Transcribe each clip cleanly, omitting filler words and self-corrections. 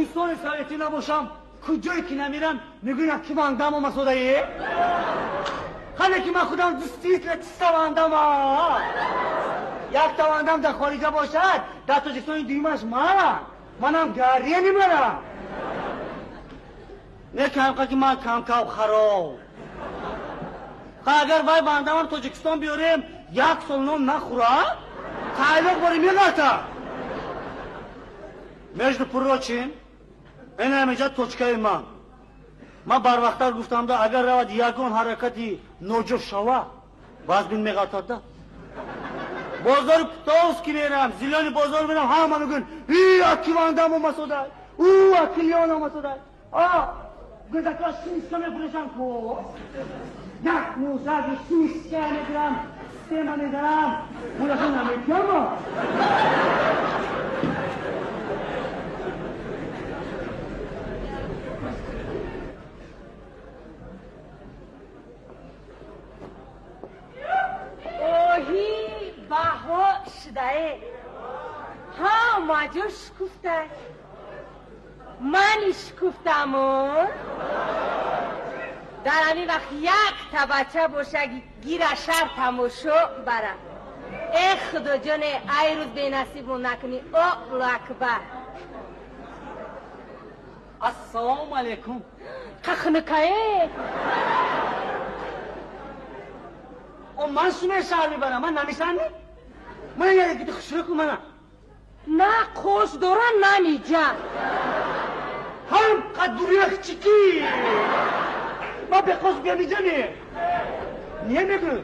Инсони советӣ набошам, куҷое ки намерам, мегӯянд ки вандам омасодае? Ҳале ки ман худам действительно чиста вандама. Якта вандам дар хориҷа бошад, дар Тоҷикистони дуюмаш ман. Манам гарени мара. Не камқа ки ман камкав хароб. Агар вай вандамам Тоҷикистон биёрем, як сол нон нахӯрад, тайлоқ бори меғалта. Между прочим, ин ҳаминҷа точкаи ман. Ман барвақттар гуфтам, да агар равад ягон ҳаракати ноҷо шава, вазбин меғалтад да. Бозори Птовский мерам, зелёный бозор мерам, ҳама мегӯянд, и аки вандам омасодай, ӯ аки Леон омасодай. А, гӯдака шишка мефурӯшам ко. Як мӯзаги шишка мегирам, сема медарам, пулашо наметиҳам. Оҳи баҳо шудае, ҳама ҷо шукуфта, мани шукуфтамон. Дар ҳамин вақт як табача боша гира шар тамошо бара. Э худоҷоне, ай рӯз бенасибмон накунӣ. Аллоҳу акбар. Ассалому алайкум. Қахнукае. О ман шуме шаҳр мебарам, ман намешавам? Ман як хушрӯ ку мана. На қош дора, на миҷа. Ҳам қадурях чики. Ман беқош биям иҷа не. Не мегӯ.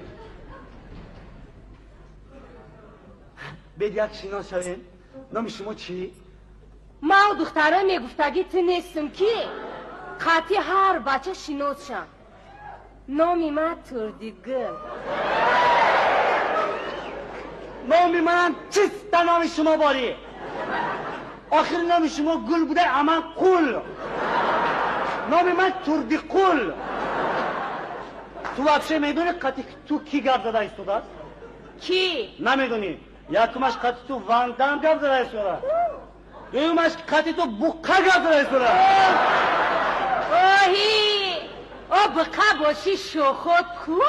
Бед як шинос шавем. Номи шумо чӣ? Ман духтаро мегуфтагӣ ту нестам ки қатъи ҳар бача шинос шам. Номи ман Турдигул. Номи манам чиста номи шумо борӣ. Охир номи шумо гул буда, а ман қул. Номи ман Турдиқул. Ту вообще медонӣ қатъи ту кӣ гап зада истодааст? Кӣ? Намедонӣ. Якумаш қатъи ту Вандам гап зада истодааст. Дуюмаш қатъи ту Буққа гап зада истодааст. Оҳи! О буққа боши шохот ку?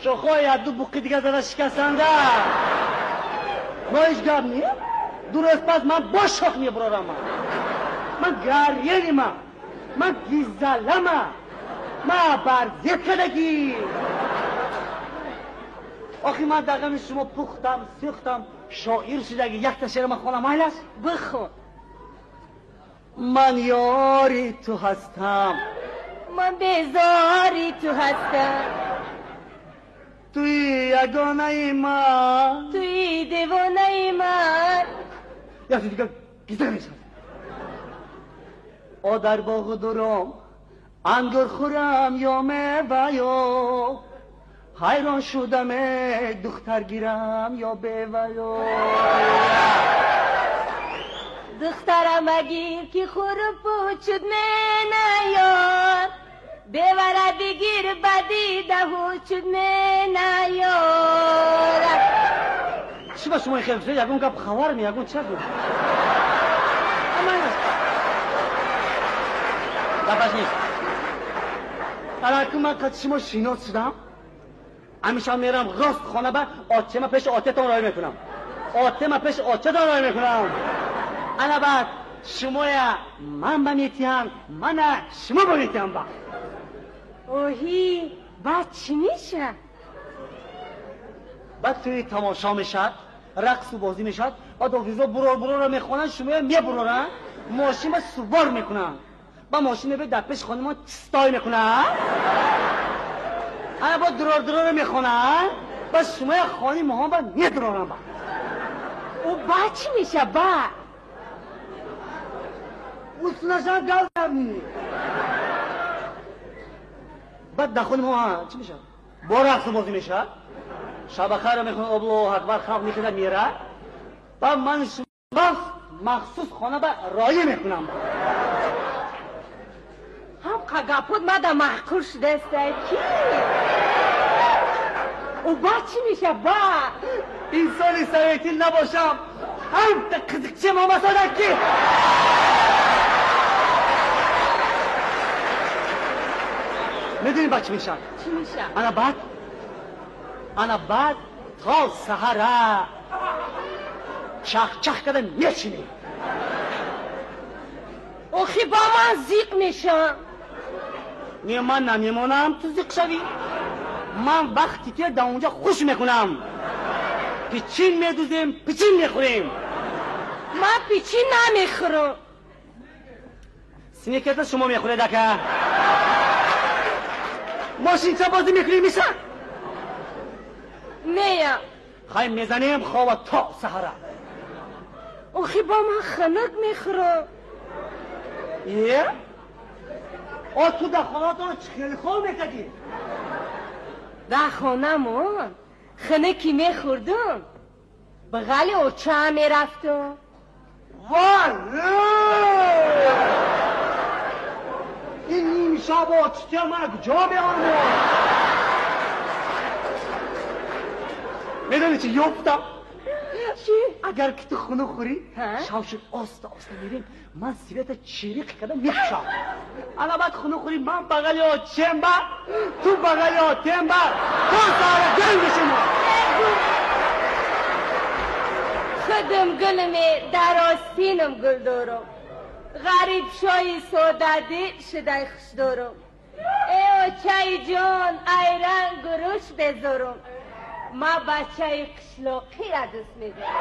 Шохо як ду буққи дига зада шикастанда. Мо ҳеҷ гап не? Ду рӯз пас ман бо шох мебурорам. Ман гарьенима, ман гизалама, ман барзет кардагӣ. Охи ман дар ғами шумо пухтам, сӯхтам, шоир шудагӣ. Якта шеър ман хонам майлаш? Бихон. Ман ёри ту ҳастам, ман безори ту ҳастам, туи ягонаи ман, туи девонаи ман. Якти дигар гизда мешавад. О дар боғу дуром ангур хӯрам ё меваё, ҳайрон шудаме духтар гирам ё беваё. Духтарам агир ки хурпӯчуд менаёр, бевара бигир ба дидаҳучуд менаёр. Чӣ ба шумо хел шуда? Ягон гап хабар ми, ягон чиз? Гапаш нест. Алаку ман қад шумо шинос шудам, ҳамеша мерам рост хона ба отчема пеши отетон роҳӣ мекунам. Отема пеши отчетон роҳӣ мекунам. Ана баъд шумоя ман ба метиҳам, мана шумо ба метиҳам ба. Оҳи, баъд чӣ мешавад? Баъд тӯи тамошо мешавад, рақсу бозӣ мешавад, баъд офизо бурор бурорро мехонанд, шумоя мебуроранд, мошинба сувор мекунанд. Ба мошин мебиёд дар пеши хонамон чистой мекунанд. Ана бо дурор дурорро мехонанд, ба шумоя хони моҳон ба медуроранд ба. О баъд чӣ мешавад баъд? Усунашам гап ни. Баъд дар хони мо чӣ мешавад? Бо рақсу бозӣ мешавад. Шабакаро мехонад, Аллоҳу акбар, халқ мехезад, мерад. Баъд ман шумо махсус хона ба роя мекунам. Ҳам қагапот мада маъқул шудааст ки. О баъд чӣ мешавад баъд? Инсони советӣ набошам, Ҳамта қизиқчиам омасада ки. Медонӣ ба чӣ мешавад? Чӣ мешавад? Ана баъд, ана баъд то саҳара чахчах карда мечинем. Охи ба ман зиқ мешавам. Не, ман намемонам ту зиқ шавӣ. Ман вақти ки дар онҷа хуш мекунам. Пичин медузем, пичин мехӯрем. Ман пичин намехӯрам. Сникерса шумо мехӯред, ака. Мошинча бозӣ мекунем, миша? Нея. Хай мезанем хова то саҳара. Охи ба ман хунук мехӯрам. Е? О, ту дар хонаатон чӣ хеле хоб мекардӣ? Дар хонамон хунуки мехӯрдум, бағали очаам мерафтум. Вале! Ин нимшаб очтия мана куҷо меомад? Медонӣ чӣ ёфтам? Чӣ? Агар ки ту хунук хӯрӣ, шав шуд оста оста мерем, ман света чириқ карда мекушам. Ана баъд хунук хӯрӣ, ман бағали очем ба, ту бағали отем ба, то саҳара ганг мешем. Худам гулме дар остинам гул дорам. Ғарибшоҳи содадил шудай хуш дорам. Э очаи ҷон, айран гуруш безорам. Ма бачаи қишлоқиро дӯст медорам.